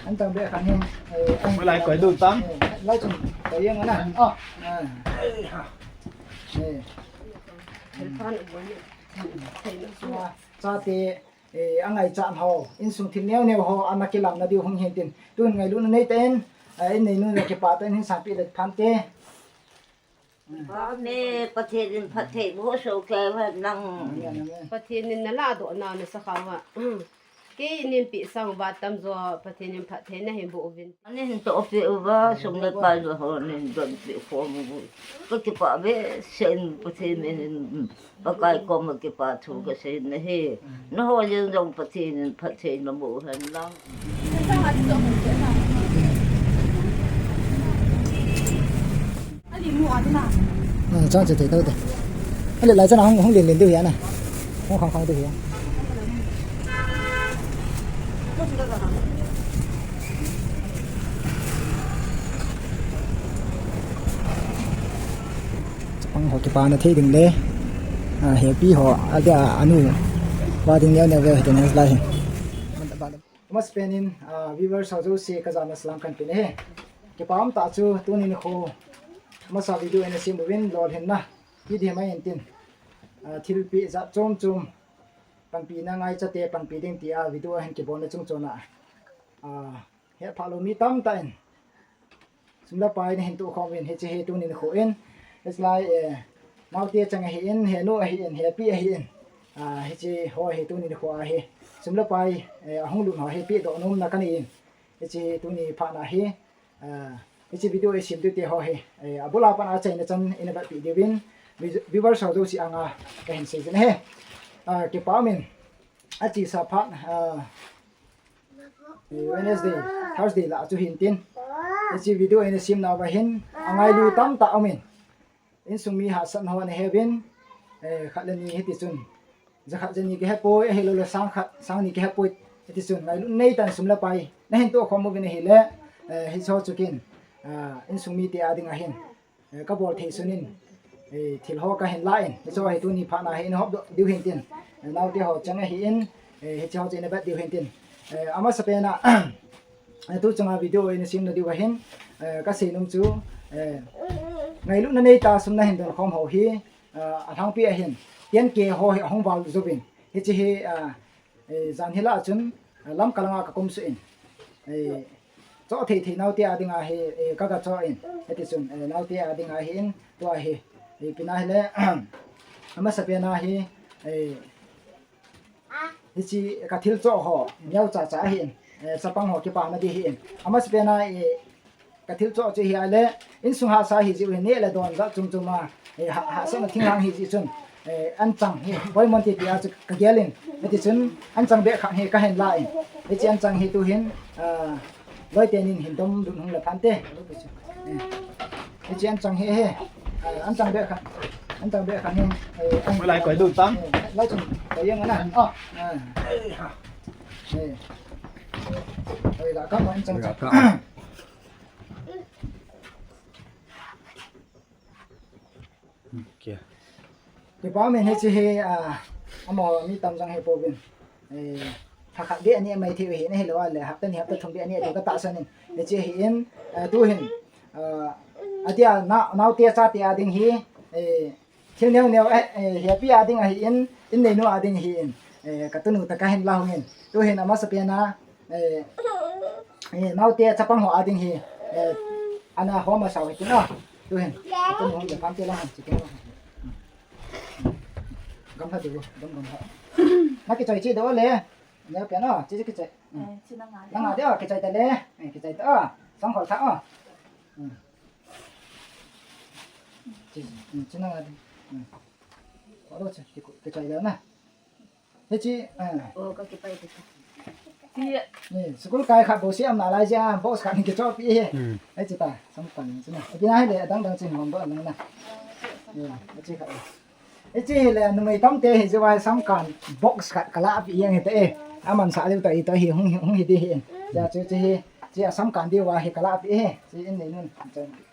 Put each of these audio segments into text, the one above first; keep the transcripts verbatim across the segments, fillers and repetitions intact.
An tang be khan hin. Eh, an Malai koi du tam. Eh, lai chun koi yang na. Ah. Ah. Eh. Chate, eh, angaichat ho, insung thil neo neo ho, ana kilamna diu hung hin tin. Tun ngailutna nei tan, eh, in neinu le kipah tah in hin sangpi le phante. Amen. Pathen in phatthei boh soh kei hen lang. Amen, amen. Pathen in naladoh na nasakha uva. Kei in inpi sang uva tamjo Pathen in phatthei nahin boh uvin. Nahin tohpeh uva, sum le pai uva ho nahin donpeh khom uva. Ka kipah behseh in Pathen in Pakai koma kipa thu kasei nahi. Nangho jeng jong Pathen in phatthei naboh hen lang. Ah, chang che te to te. Ale lai chang hung hung lin lin diu hi ana. Hung khang khang diu hi. Chapang ho kipana thei ding le, ah, hepi ho, adia anu, va ding neo neo ve, hiti neo lai. Amasapen in, ah, viewers ho jouse kajana salam kahin pe e. Kipa umtah chu tuni nikho, amasa video eina sem uvin lolhinna, kidem ahin tin. Ah, thilpeh jat chom chom, panpina ngaicha te panpi ding tia video ahin kibolna chungchon a. Ah, hetphah lou mi tamtah in. Sum le pai nahin tohkhom uvin, hiche hi tuni nikho in. Hiche lai, eh, naote chang ahin, henu ahin, hepi ahin. Ah, hiche ho hi tuni nikho a hi. Sum le pai, eh, ahung lut ho hi pedoh nomna kanei in. Hiche hi tuni phat na hi. Ah, hiche video hi sem diu te ho hi. Eh, abul a pat a achaina chan ina vetpeh diuvin. Viewers ho jouse anga kahin sei jin ahi. Ah, kipa umin. Achesa phat, ah, Wednesday, Thursday lah chu hin tin. Hiche video eina sem nauva hin, angailu tamtah umin. Insung mi hahsatna ho ana heuvin, eh, khat le ni hiti chun. Jakhat jani kihepoi, ahilou le sang khat, sang ni kihepoi. Hiti chun, ngailut nei tah in sum le pai. Nahin tohkhom uvin ahile, eh, hiche ho chu kin, ah, insung mite a ding ahin. Eh, kabol thei sun in, eh, thil ho kahin la in, hiche ho hi tuni phat na hi ina hop diu hin tin, eh, naote ho chang ahin, eh, hiche ho chu ina vet diu hin tin, eh, amasapen a, eh, tu chunga video ina sem na diu ahin, eh, kasei nom chu, eh, ngailutna nei tah sum nahin donkhom ho hi, eh, alhangpi ahin, ten K ho hi ahung val jouvin, hiche hi, eh, Eh, jan hi lah chun, eh, Lamka langa kakum suh in. Eh, choh thei thei naote a dinga hi, eh, kaga choh in. Hiti chun, eh, naote a dinga hi in, tua hi, eh, pina hile, amasapen a hi, eh, hiche kathil choh ho, neocha cha ahin, eh, chapang ho kipana di hi in. Amasapen a, eh, Kathil choh chu hi ahile, insung hahsa hi jeh u hi neh le don jat chom chom a, eh, ha, hahsatna thinglhang hi jeh chun, eh, anchang hi, poimo inte tia chu kagel in, hiti chun anchang beh khat hi kahin la in, hiche anchang hi tu hin, ah, loi tenin hin dom lut hung le phante, eh, hiche anchang hi, hi, ah, anchang beh khat, anchang beh khat hi, eh, Malai koi lut tam. Eh, lai chun, koi yang ana, ah, eh, eh, koi la ka ma anchang cha. Kipah umin hiche hi, ah, amaho mi tam jong hi pouvin. Eh, lha khat beh ani mai thei u hi na hilou a le, hapta ni hapta thum beh ani ati katahsan in. Hiche hi in, eh, tu hin, ah, adia na, naote chate a ding hi, eh, thil neo neo, eh, eh, hepi a ding ahin, in neinu a ding ahin, eh, katunu tah kahin la hung in. Tu hin amasapen a, Eh, eh, naote chapang ho a ding hi, eh, ana hom asao hi tin a. Tu hin, tu hin hom le pam te lang han chi tin. Gam ha du, gam gam ha. Na kichoi chi do le. Nia pian a, chi chi kichoi. Eh, chi na nga. Na nga de a, kichoi ta le. Eh, kichoi ta a. Sang khol tha a. Hmm. Chi, hmm, chi na nga de. Hmm. Ko lo chi, ki, kichoi le na. Hiche, ah. Oh, ka kipai te. Ti. Ni, school kai khat bou siam nalai jeh a, box khat ni kichoh pi hi. Hmm. Hiche ta, samkan ni chu na. Pi na hile, adang dang chu hom doh nang na. Ni, hiche khat. Hiche hile, numei tamte hi jeh a samkan box khat kala pi jeng hite. Aman sa leu ta ito hi, hung, hung hi di hi. Ja chu, chu hi, chu a samkan diu a hi kala pi hi. Chu in nei nun.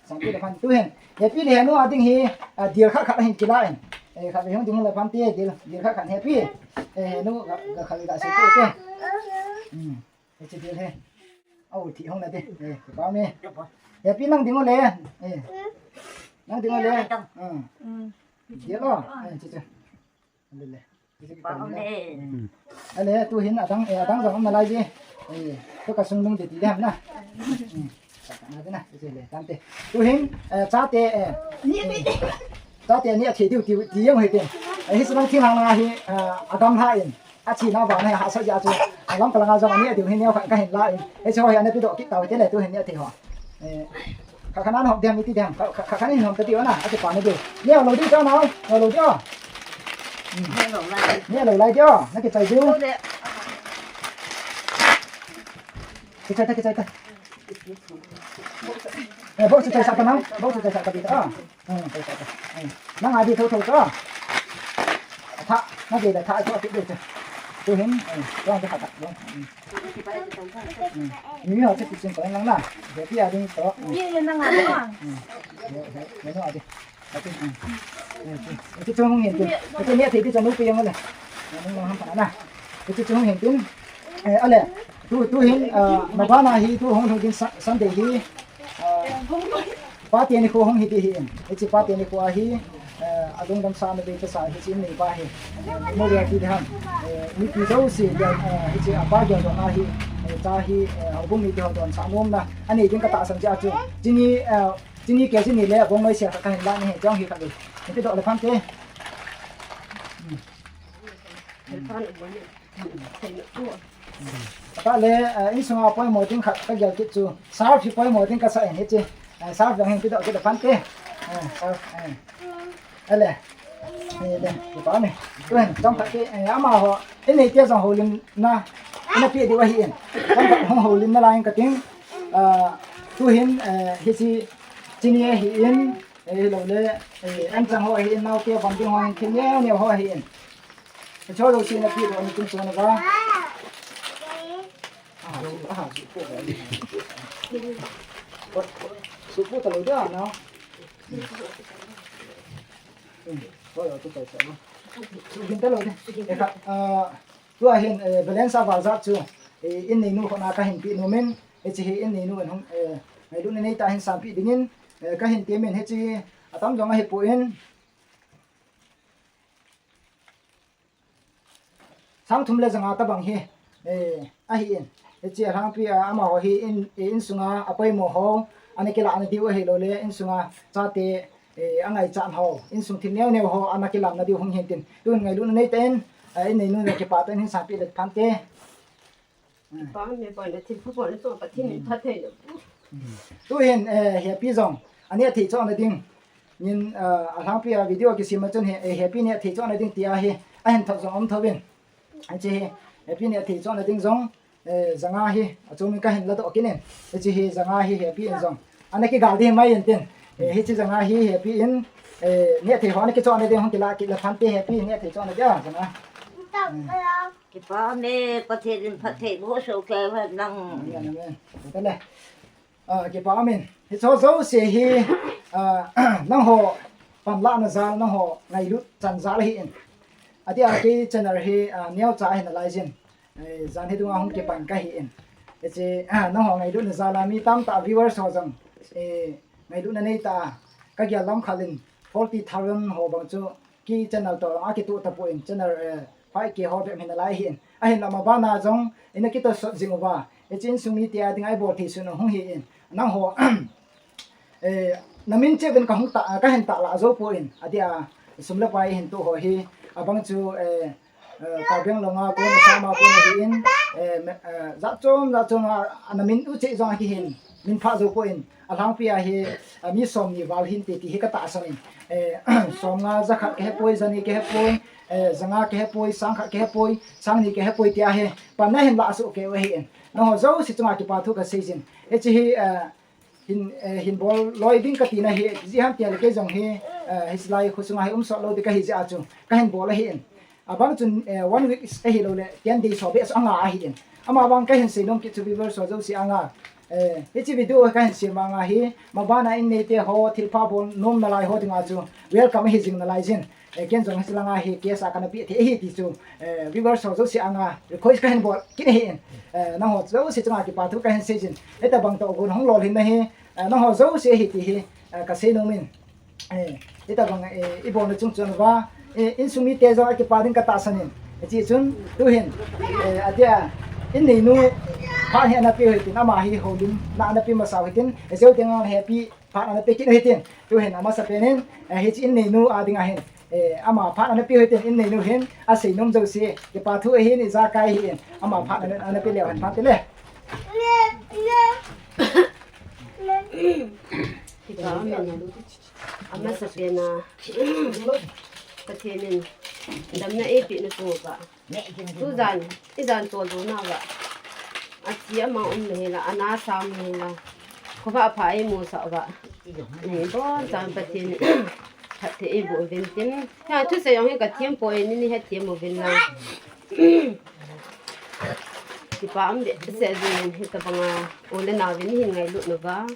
Sangpi le phan tu hin. Hepi le henu a ding hi, a, dil khat khat hin kila in. Eh, khat ve hung ding le phan te dil, dil khat khat hepi. Eh, henu ga, ga khat ga se tu te. Hmm. Hiche dil hi. Au, thi hong na te. Eh, kipa me. Happy nang ding o le. Eh. Nang ding o le. Hmm. Dia lo. Eh, che che. Le le. Kipa me. Hmm. Ale, tu hin adang, eh, adang jong um nalai je. Eh, tu ka sung nung de ti de ham na. Hmm. Ka na de na, che le, tante. Tu hin, eh, chate, eh. Chate ni a thi diu ti, ti jong hi te. Eh, hi sung thing hang na hi, eh, agam ha in. A chi na ba na ha sa ja chu. A lam ka langa jong ani a diu hi neo kha ka hin la in. Hiche ho hi ana pi doh kit tau te le tu hin ni a thi ho. Eh, kha kha nan hom diam iti diam. Kha, kha, kha kha nin hom ta diu na. A ti pa na diu. Neo lo diu ta na. Neo lo diu. Hmm. Neo lo lai diu. Na kichai diu. Kichai ta, kichai ta. Eh, bo kichai sa ka na. Bo kichai sa ka diu ta. Hmm, kichai ta. Hmm. Nang a diu tho tho ta. Tha, na diu da tha chu a ti diu chu. Tu hin, eh, tu hin tha ta. Hmm. Hmm. Mi ho chu ti chin ko lang na. Happy a ding to. Hmm. Ye ye nang a ding. Hmm. Ye, ye, ye no a ding. Ati, hmm. Hmm, hmm. Ati chung hung hin tin. Ati ni a thei ti chanu pi yang le. Nang ma ham pa na. Ati chung hung hin tin. Eh, ale. Tu, tu hin, ah, mabana hi tu hung hung din Sa-, Sunday hi. Ah, Pa teni kho hung hi ti hi in. Hiche Pa teni kho a hi, eh, adung dam sa na be ta sa hiche in nei pa hi. Eh, mo dia ti ham. Eh, mi pi jo si dia, eh, hiche a pa dia jo na hi, eh, ta hi, eh, ho bung ni dia don sa nom na. Ani ding ka ta san ja chu. Chini, eh, chini ke chini le bong noi sia ka hin la ni he jong hi ka be. Ni ti do le phan te. Hmm. Hmm. Ka le, eh, insunga poimo ding khat ka gel kit chu. Surf hi poimo ding ka sa in hiche. Eh, surf dang hin pi doh kit a phan te. Eh, surf, eh. Ale. Eh, le, kipa me. Tu hin, jong khat ki, eh, ama ho. In nei te jong holim na. Ina pi diu ahi in. Jong khat hung holim na lai in ka ting. Ah, tu hin, eh, hiche chini ahi in. Eh, lo le, eh, an chang ho ahi in, nau te bang ding ho hin, khin neo neo ho ahi in. Cho lo si na pi ro ni kin so na ba. Ah, su, ah, su po ba. Su po ta lo da na. Hmm, ko lo tu pa sa lo. Su kin ta lo de. E ka, ah, tu a hin, eh, balance a val jat chu. Eh, in nei nu kho na ka hin pi nu min. Hiche hi in nei nu in hung, eh, ngailutna nei ta hin sampi dingin, eh, ka hin ti min hiche atam jong ahi poi. Sang thum le janga tabang hi, eh, ahi in. Hiche alhangpi a, amaho hi in, eh, insunga apoimo ho, ana kilah na diu ahi lo le, insunga chate, eh, angaichat ho, insung thil neo neo ho, ana kilah na diu hung hin tin. Tun ngailutna nei ta in, eh, in nei nu na kipa ta in hin sampi le phan te. Kipa me pon le thil phu pon le chu Pathen in phatthei lo. Tu hin, eh, Happy jong, ani a thei chon na ding. Nin, eh, alhangpi a video kisem a chun hi, eh, Happy ni a thei chon na ding tia hi, ahin thot jong um tho in. Hiche hi, Happy ni a thei chon na ding jong, eh, janga hi, achom in ka hin la doh kit in. Hiche hi, janga hi, Happy in jong. Ana kigal ding mai in tin. Eh, hiche janga hi, Happy in, eh, ni a thei ho ana kichon na ding hung kila kit le phan te Happy ni a thei chon na ding, ah, janga. Kipa me, Pathen in phatthei boh soh kei hen lang. Amen, amen. Tale. Ah, kipa amen. Hiche jouse hi, ah, nangho panlahna jal, nangho ngailut chan jal ahi in. Atia kei channel hi, ah, neocha ahi nalai jin. Eh, jan hi dunga hung kipan ka hi in. Hiche, ah, nangho ngailutna jal a mi tamtah viewers ho jong, eh, ngailutna nei ta. Ka gel lam khat in forty thousand ho bang chu kei channel toh a kitoh tapon channel, eh, five K ho bep hi nalai ahi in. Ahinla mabana jong ina kitoh sot jing uva. Hiche insung mite a dinga ibol thei sun u hung hi in. Nangho, eh, na min cheh uvin ka hung ta, ka hin tah lah jou poi. Adia sum le pai hin toh ho hi. Abang chu, eh, eh, Karbi Anglong a kon, Assam a kon ahi in, eh, me, eh, jat chom, jat chom a, ana min u cheh jong ahi hin, min pha jou poi. Alhangpi a hi, a mi som ni val hin te ti hi ka tahsan in. Eh, som nga ja khat ka he poi, ja ni ka he poi, eh, ja nga ka he poi, sang khat ka he poi, sang ni ka he poi tia hi, pan na hin lah soh kei u ahi in. Nangho jouse chunga kipa thu ka sei jin. Hiche hi, eh, hin, eh, hin bol loi ding ka tina hi, ijeh ham itile kei jong hi, eh, hiche lai khosunga hi um sot lou ding ka hi jeh a chu, ka hin bol ahi in. Abang chun, eh, one week ahi lou le, ten days ho beh chu anga ahi in. Ama bang ka hin sei nom kit chu viewers ho jouse anga. Eh, hiche video kahin sem vang a hi, mabana in neite ho, thilpha bol nom nalai ho dinga chu welcome ahi jing nalai jin. Eh, ken jong hiche langa hi, case a kana pe thei ahi ti chu, eh, viewers ho jouse anga request kahin bol kit ahi in. Eh, nangho jouse chunga kipa thu kahin sei jin. Hitabang toh gon hung lolhin na hi, eh, nangho jouse ahi ti hi, eh, kasei nom in. Eh, hitabang, eh, ibolna chung chun va, eh, insung mite jong akipa ding katahsan in. Hiche chun, tuhin, eh, adia, in neinu, phat hi ana pe u hitin, ama hi houlimna ana pe masa u hitin, eh, jeu ding a hi pi, phat ana pe kit u hitin, tuhin, amasapen in, eh, hiche in neinu a dinga hin, eh, ama phat ana pe u hitin, in neinu hin, asei nom jouse, kipa thu ahin, ijakai ahin, ama phat ana, ana pe leu hen phat te le. Kipa amen. Amasapen a, Pathen in damna eipeh na chu va. Tujan, ijan toldo na va. Athi ama um na hi la, ana sam na hi la. Khovah pha eimusah va. Nei bonchan Pathen in phatthei eiboh uvin tin. Ha, thusei jong hi kathem poi, ni, ni hethem uvin lang. Kipa um behseh jingin hitabanga u le nao vin hin ngailut nauva.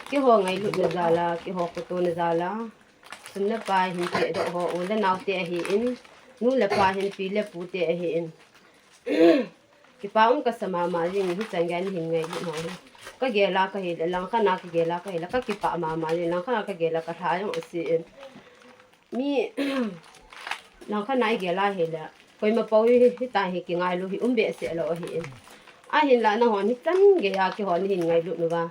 Keiho ngailutna jal a, keiho kitohna jal a. Sum le pai hin pehdoh ho u le naote ahin. Nu le pa hin pi le pute ahin. Kipa um kasa mama jing hichan geiya nahin ngailut nau hi. Kagel a kahile, langkhat a kagel a kahile, kakipah mama jing, langkhat a kagel a kalha jong ase in. Mi, langkhat a igel a hile, koima pou hi, hitia hi kingailu hi um behseh lou ahi. Ahinla nahon hichan geiya keiho nahin ngailut nauva.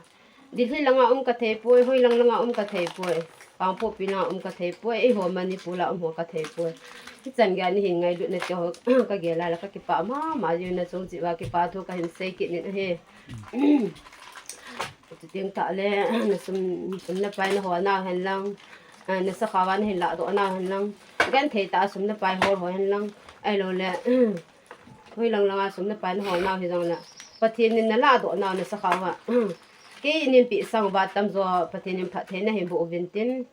Delhi langa um kathei poi, hoilang langa um kathei poi. Kangpokpi langa um kathei poi, eiho Manipur a um ho kathei poi. Hichan geiya nahin ngailutna keiho kagel a la kakipah mama jing, nachung cheh uva kipa thu kahin sei kit in ahi. Chuteng tahle, nasum, sum le pai nahol nau hen lang, eh, nasakha uva nahin lahdoh nau hen lang, genthei tah a sum le pai hol ho hen lang, ahiloule, hoilang langa sum le pai nahol nau hijongle, Pathen in nalahdoh nau nasakha uva, kei in eipeh sang uva tamjo Pathen in phatthei nahin boh uvin tin.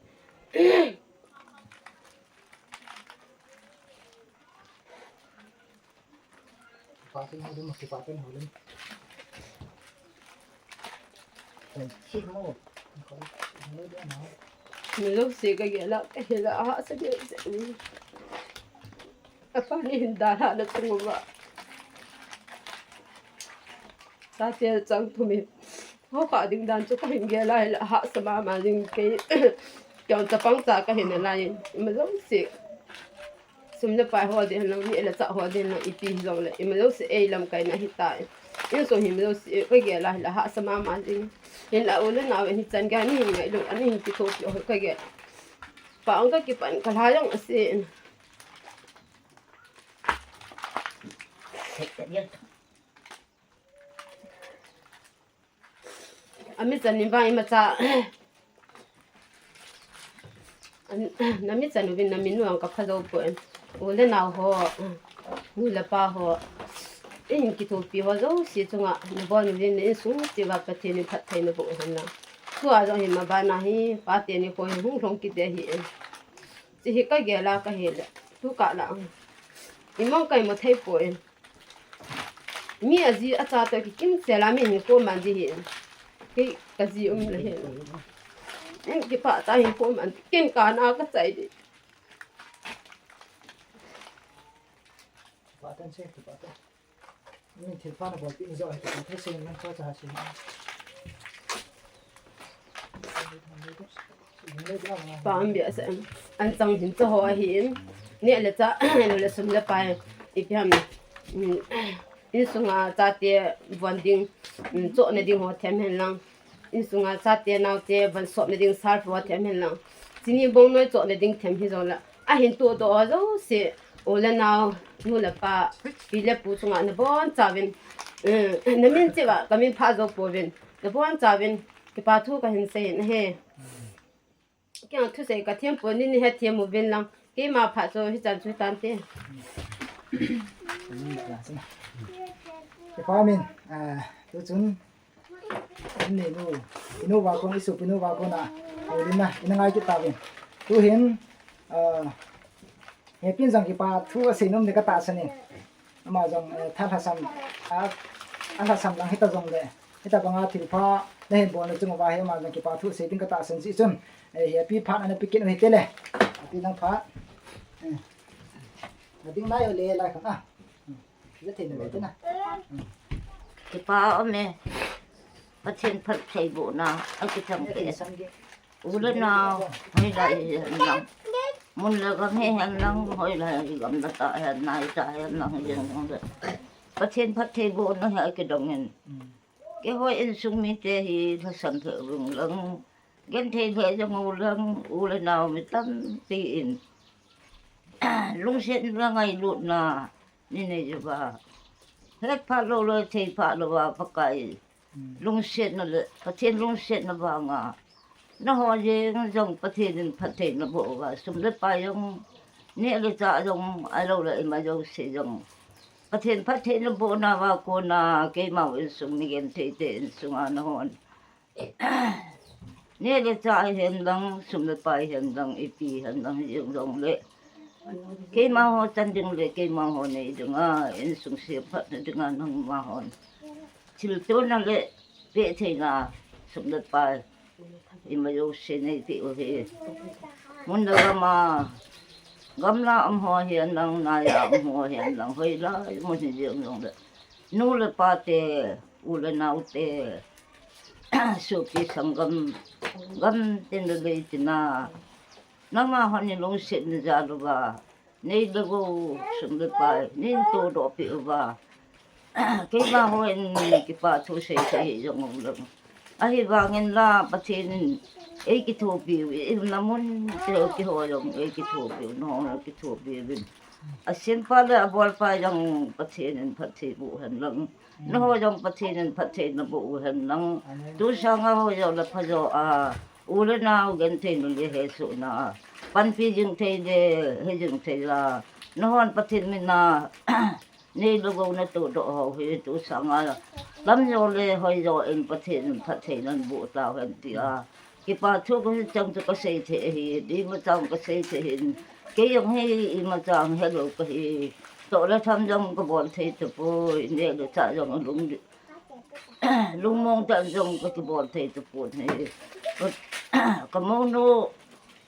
Ima jouse kagel a kahile, ahahsa behseh in. Apa ni hin dalhah na chung uva. Chate chang thum in. Hokha ding dan chu kahin gel a hile, ahahsa mama jing kei. Kei chapang cha kahi nalai in. Ima jouse. Sum le pai ho ding lang, neh le chah ho ding lang, ipi hijongle, ima jouse eilamkaina ahitai. Insung hi ima jouse kagel a hile, ahahsa mama jing. Hinla u le nao in hichan geiya nahin ngailut, nahin kithopi u hi kagel. Pa ong kakipah in kalha jong ase in. Amichan in vang imacha, an, namichan uvin namin u jong kapha jou poi. U le nao ho, nu le pa ho, in kithopi ho jouse chunga nabon uvin, na insung cheh uva Pathen in phatthei naboh hen lang. Tua jong hi mabana hi, pate nikho hi hung lhung kit ding ahi. Hiche hi kagel a kahile, tukah lah a, imang kaimo thei poi. Mi aji acha toh kikimsel a mi hinkho man ji ahi. Kei kaji um le ahi. Kipah tah a hinkho man, ken kana kachai ding. Min thilpha nabolpeh ni joh hi, thilpha thei sei, min thilpha cha sei. Pa um behseh in, anchang hin cha ho ahin, neh le chah, le sum le pai, ipi ham, um, insunga chate von ding, um, chohna ding ho them hen lang. Insunga chate naote von sopna ding surf ho them hen lang. Chini bong noi chohna ding them hijongle, ahin tohdoh ho jouse, u le nao, nu le pa, pi le pu chunga nabonchauvin, eh, namin cheh uva kamin phah jou pouvin, nabonchauvin kipa thu kahin sei in ahi. Kei thusei kathem poi, ni, ni hethem uvin lang. Keima phat chu hichan chu hitante. Kipa min, ah, tuchun, in neinu, inu va kon, isopinu va kon a, houlimna ina ngai kit tauvin. Tuhin, ah, hepin jong kipa thu asei nom ding katahsan in. Ama jong, eh, thalhasam, a, alhasam lang hita jongle, Hitabanga thilpha nahin bolna chunguva hi ama jong kipa thu sei ding katahsan jeh chun, eh, hepi phat ana pe kit u hitele. Hepi lang phat. Eh. Nading nai o le lai khan a. Hmm. Jat thei na le te na. Hmm. Kipa aume. Pathen phattheibohna akichang kei. U le nao, hoilai hihen lang. Mun le gam hihen lang, hoilai gam le tah hihen, nai tah hihen lang, hihen lang le. Pathen phattheibohna hi akidong in. Hmm. Keiho insung mite hi lhasam lheh uvin lang, genthei lheh jong u lang, u le nao mi tampi in lungsetna ngailutna nei nei uva, het phat lou le thei phat louva Pakai lungsetna le Pathen lungsetna vanga nangho jeng jong Pathen in phatthei naboh uva, sum le pai jong, neh le chah jong, ahilou le ima jouse jong Pathen phatthei nabohna uva kona keima insung mi genthei te insunga nangho neh le chah hihen lang, sum le pai hihen lang, ipi hihen lang, jeng jong le keima ho chan ding le keima ho nei dinga, insung semphatna dinga nangma hon thiltona le pehtheina, sum le pai, ima jouse neipeh u hi. Mun le gam a, gamla um ho hihen lang, nai a um ho hihen lang, hoilai mun hi jeng jong le, nu le pa te, u le nao te, sopi sanggam, gam tin le lei tina, nangma hon nalungsetna jal uva, nei le gou, sum le pai, neitodoh peh uva, keima hon kipa thu sei thei hih jong u lang. Ahivangin la Pathen in eikithopi u, iumna mun cheh u keiho jong eikithopi u, nangho kithopi uvin. Asempa le abolpa jong Pathen in phatthei boh hen lang. Nangho jong Pathen in phatthei naboh u hen lang. Amen. Tu sanga ho jo le pha jo a, u le nao gentheina le hesohna a, panpi jing thei le he jing thei a, nanghon Pathen mina nei le gou natodoh ho hi tu sanga lam jo le hoi jo in Pathen in phatthei naboh tauhen tia kipa thu kahin chang chu kasei thei ahi, imacha kasei thei hin, kei jong hi imacha helou kahi, toh le tham jong kabol thei tapoi, neh le chah jong alung lungmong tah jong kakibol thei tapon ahi. Ka, kamounu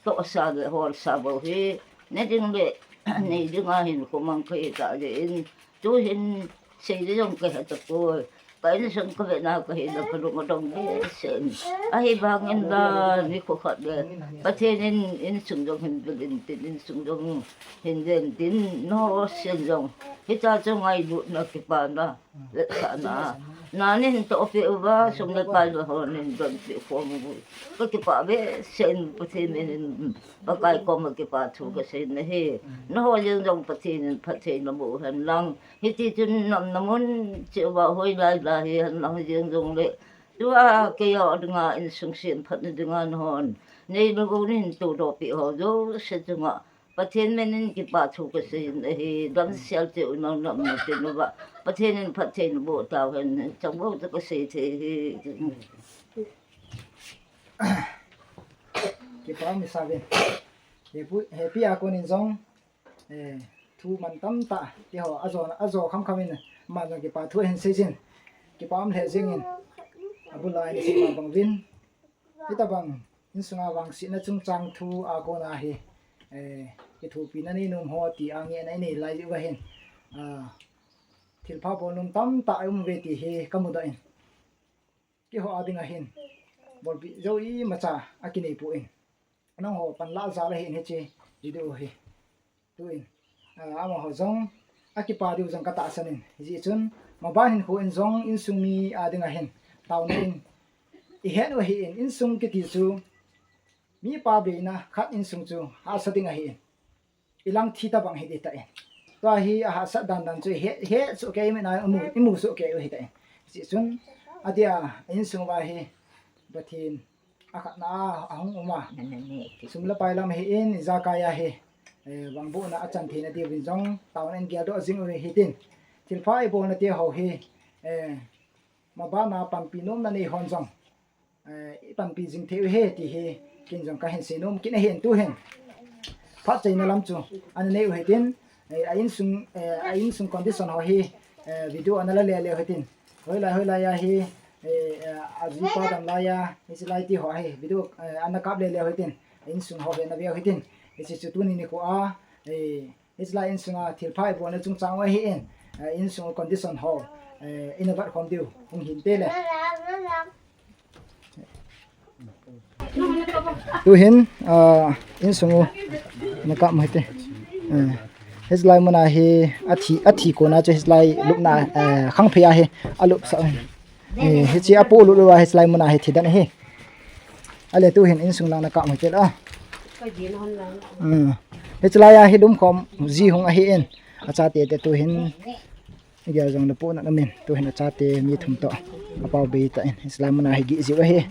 tohsa le holsa bou hi, ne ding le nei dinga hinkho mang kahi tah jeh in, tuhin sei le jong kahe tapoi. Ka insung kavetna kahi le kalung adong behseh in. Ahivangin la nikho khat le Pathen in insung jong hin vil intin, insung jong hin ven tin, naho sen jong hitia chu ngailutna kipana vetsahna a, na nahin tohpeh uva, sum le pai le ho nahin donpeh khom u, kakipah behseh in Pathen min in Pakai koma kipa thu kasei nahi. Naho jeng jong Pathen in phatthei naboh hen lang. Hiti chun namna mun cheh uva hoilai lai hihen lang jeng jong le, tua keiho dinga insung semphatna dinga nahon nei le gou nahin todoh peh ho jouse chunga Pathen min in kipa thu kasei in ahi, damsel cheh u nang namna cheh uva Pathen in phatthei naboh tauhen, chang bou chu kasei thei hi. Kipa um e Savin. Hepi, hepi a konin jong, eh, thu man tamtah, keiho ajo, ajo khamkham in, ama jong kipa thu ahin seijin. Kipa um lheh jengin, abul a in seima bang uvin. Hitabang insunga vangsetna chungchang thu a kona hi, eh, kithopina neinom ho tia ngehna inei lai uva hin, ah, thilpha bolnom tamtah aum uve ti hi kamudoh in, keiho a dinga hin bolpeh jou imacha akinei poi. Nangho panlah jal ahin hiche video hi. Tuin, ah, amaho jong akipa diu jong katahsan in. Hijeh chun, maban hinkho in jong insung mi a dinga hin taona in ihet u ahin, insung kiti chu mipa beina khat insung chu hahsa ding ahin, ilang thi tabang hi ding ahitai. Tua hi ahahsat dandan chu ihet, ihet soh kei, imu, imu soh kei u ahitai. Hijeh chun, adia insung uva hi Pathen akhatna a ahung um a, sum le pai lam ahin, ijakai a hi, eh, vangbohna achan theina diuvin jong taona in geldoh jing u hitin, thilpha ibolna te ho hi, eh, mabana panpi nomna neihon jong, eh, ipanpi jing thei u ahi ti hi ken jong kahin seinom kit ahin, tuhin phatchaina lam chu ana nei u hitin, eh, a insung, eh, a insung condition ho hi, eh, video ana la le le u hitin, hoilai hoilai a hi, Eh, eh, ajipa dam laiya, hiche lai ti ho ahi, video, eh, ana kap lele hitin, insung ho hi nave hitin, hiche chu tuni nikho a, eh, hiche lai insunga thilpha ibolna chungchang u ahin, eh, insung condition ho, eh, ina vet khom diu, hung hinte le. Tuhin, ah, insung u, na kap u hite. Eh, hiche lai muna hi, athi, athi kona chu hiche lai lupna, eh, khangphei a hi, alup sah u ahi. Eh, hiche apu lulu a hiche lai muna hi thi dan ahi. Ale tuhin insung lang na kap u hite la. Hmm. Hiche lai a hi lum khom ji hung ahin. Achate te tuhin. Igel jong le pona namin. Tuhin achate mi thum toh. Apao bei ta in. Hiche lai muna hi gih jiu ahi.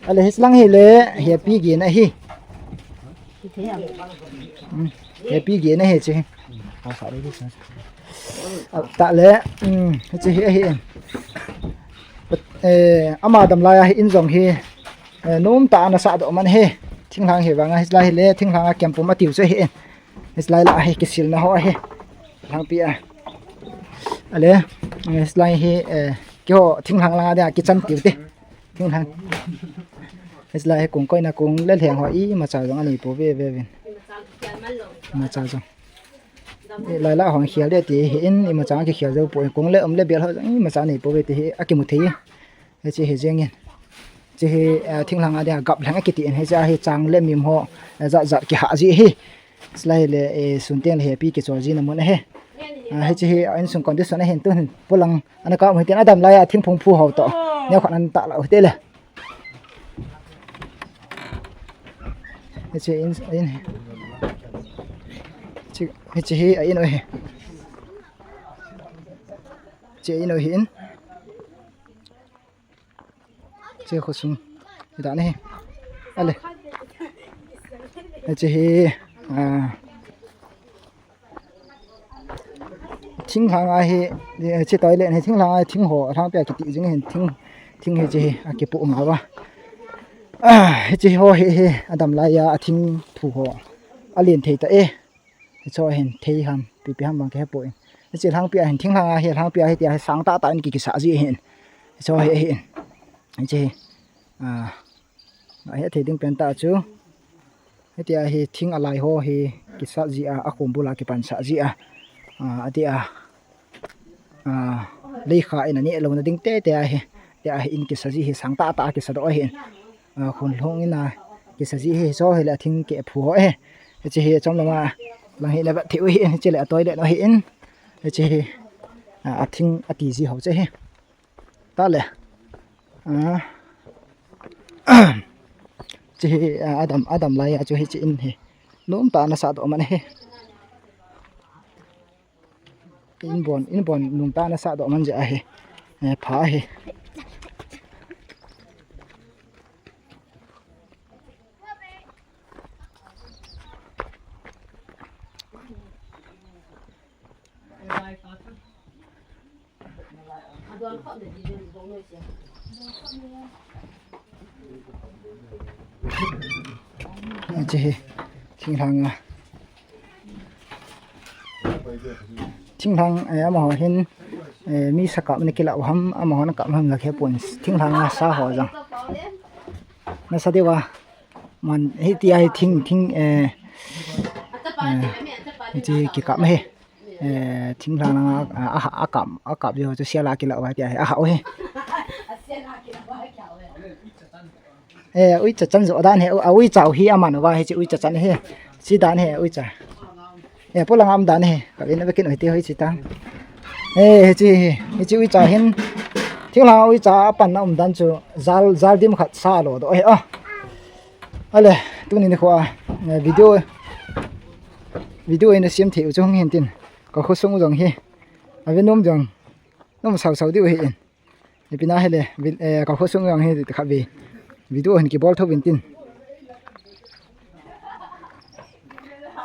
Ale hiche lang hi le, hepi gin ahi. Hmm. Hepi gin ahi hiche. Ah, tah le, um, hiche hi ahi. Eh, ama dam laiya hi in jong hi, eh, nomtah a ana sah doh man ahi. Thinglhang hi vanga hiche lai hi le, thinglhang a kempum atiu chu ahi. Hiche lai la hi kisilna ho ahi. Lhangpi a. Ale, eh, hiche lai hi, eh, keiho thinglhang langa dia kichan tiu te. Thinglhang. Hiche lai hi kong koina kong le lheng ho imacha jong anei pouve ve vin. Imacha jong. Eh, lai la hung khel de ti hi in imacha kikhel jou poi, kong le um le bel ho jong imacha nei pouve ti hi akimu thei. Hiche hi jeng in. Hiche hi, eh, thinglhang a dia gap lhang akiti in hiche a hi chang le mim ho, eh, jat jat kihah ji ahi. Hiche lai le, eh, sun teng le hepi kichol jina mun ahi. Ah, hiche hi, ah, insung condition ahin tuhin polang ana kap u hitin adam laiya thingphung phu ho toh. Neo khat ana tah lou hite le. Hiche in, in. Hiche, hiche hi a in u ahi. Hiche in u ahin. Hiche khosung. Hi dan ahi. Ale. Hiche hi, ah, thinglhang a hi, hiche toilet hi thinglhang a hi thing ho, lhangpi a kiti jing hin thing, thing hiche hi, akipu um a va. Ah, hiche ho hi, hi, adam laiya, athing phu ho. Alen thei ta e. Hiche hin thei ham, pipi ham vang kahe poi. Hiche lhangpi a hin thinglhang a hi, lhangpi a hi tia hi sang tah tah in ki, kisah ji hin. Hiche hi, hi. Hiche hi. Ah, ahe thei ding pen ta chu. Hitia hi thing alai ho hi kisah ji a, akhum bul a kipan sah ji a. Ah, atia. Ah, leikha in aneh louna ding tete ahi. Tia hi in kisa ji hi sang tah tah a kisa doh ahi. Ah, khun lhung in a kisa ji hi, hiche hi le athing keh phu ho ahi. Hiche hi chom lama lang hi na vet thei u ahi, hiche le a toilet u ahi in. Hiche hi, ah, athing ati ji ho chu ahi. Tale. Ah. Hiche hi, ah, adam, adam laiya chu hiche in hi. Nomtah a ana sah doh man ahi. In bon, in bon nomtah a ana sah doh man jeh ahi. Eh, pha ahi. Hiche hi, thinglhang a. Thinglhang, eh, amaho hin, eh, mi sa kap na kilah u ham, amaho na kap ham la khe pon. Thinglhang a sa ho jong. Na sa deu a. Man, hitia hi thing, thing, eh, eh, hiche kikap hi. Eh, thinglhang a, a, a, akap, akap jo chu sial a kilah u hitia hi, a hah u hi. Eh, uicha chan jo dan hi, a uicha u hi aman uva hiche uicha chan hi. Chi dan hi, uicha. Eh, polang a um dan hi. Ka vin ve kin u hiti hoi chi ta. Eh, hiche hi, hiche uicha hin. Thinglhang uicha apan na um dan chu jal, jal dim khat sa lo doh hi. Ah. Ale, tuni nikho a, eh, video, video ina siam thei u chu hung hin tin. Ka khosung u jong hi. Ave nom jong. Nom sau sau diu hi in. Ipi na hile, vi-, eh, ka khosung u jong hi khat ve. Video hin kibol tho vin tin.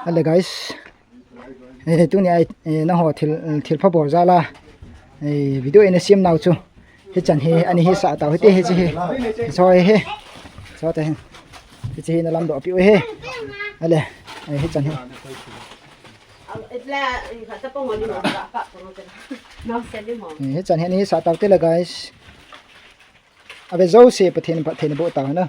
Ale guys. Eh, tuni a, eh, nangho thil, thilpha bol jal a. Eh, video ina siam nau chu. Hichan hi, ani hi sa tau hite hiche hi. Hiche hi. Hiche hi. Hiche hi na lam doh piu hi. Ale, eh, hichan hi. Eh, hichan hi ani hi sa tau te le guys. Ave jouse Pathen phatthei naboh tauhen.